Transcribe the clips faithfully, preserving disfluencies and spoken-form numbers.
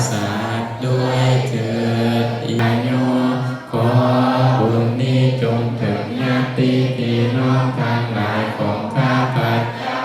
สัตว์ด้วยเถิด ญาติโยม ขอบุญนี้จงถึงญาติพี่น้องทั้งหลายของข้าพเจ้า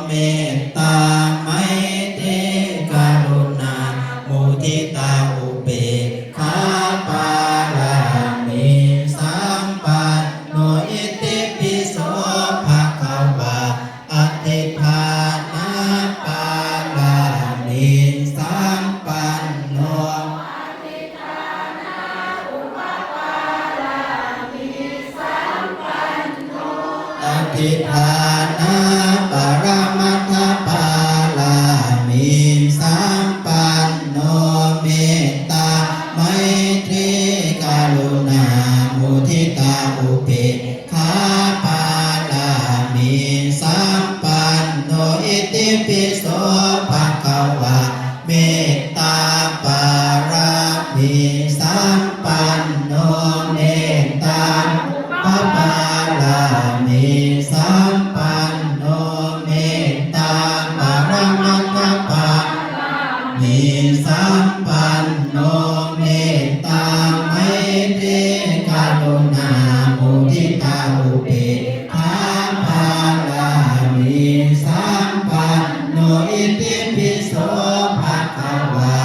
mettā maitrī karuṇā muditā upekkhā pāramī sampanno. Itipi so bhagavā adhiṭṭhānā pāramī sampanno. Adhiṭṭhānā paramattha pāramī sampanno. Mettā maitrī karuṇā muditā upekkhā pāramī sampanno. Itipi so bhagavā mettā pāramī sampanno. Mettā upapāramī sampanno. Mettā paramattha pāramī sampanno. Mettā maitrī karuṇā muditā upekkhā pāramī sampanno. Itipi so bhagavā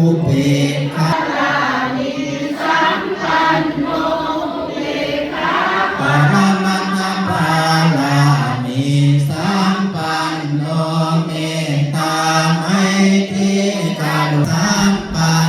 upekkhā pāramī sampanno. Upekkhā paramattha pāramī sampanno. Mettā maitrī karuṇā sampanno.